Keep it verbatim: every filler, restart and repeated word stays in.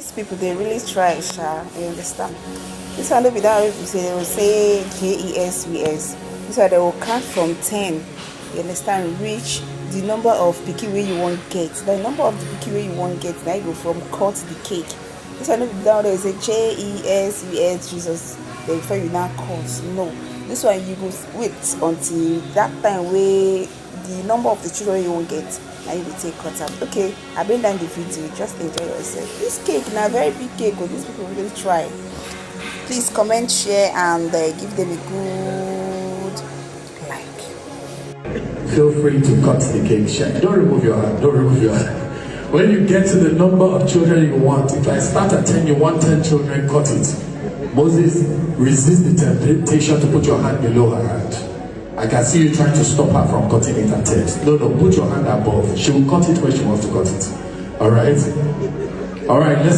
These people, they really try, sha. You understand? This one no be that way we say, they will say J E S U S. This one, they will count from ten. You understand? Reach the number of pikin wey you wan get. The number of the pikin wey you wan get, now you go from cut the cake. This one no be that one wey say J E S U S Jesus. Then before you now cut. No. This one, you go wait until that time wey the number of the children you wan get, na you go take cut am. Okay, I bring down the video. Just enjoy yourself. This cake na very big cake o. These people really try. Please comment, share, and uh, give them a good like. Feel free to cut the cake. Share. Don't remove your hand. Don't remove your hand. When you get to the number of children you want, if I start at ten, you want ten children, cut it. Moses, resist the temptation to put your hand below her hand. I can see you trying to stop her from cutting it at ten. No, no, put your hand above. She will cut it when she wants to cut it. All right? All right, let's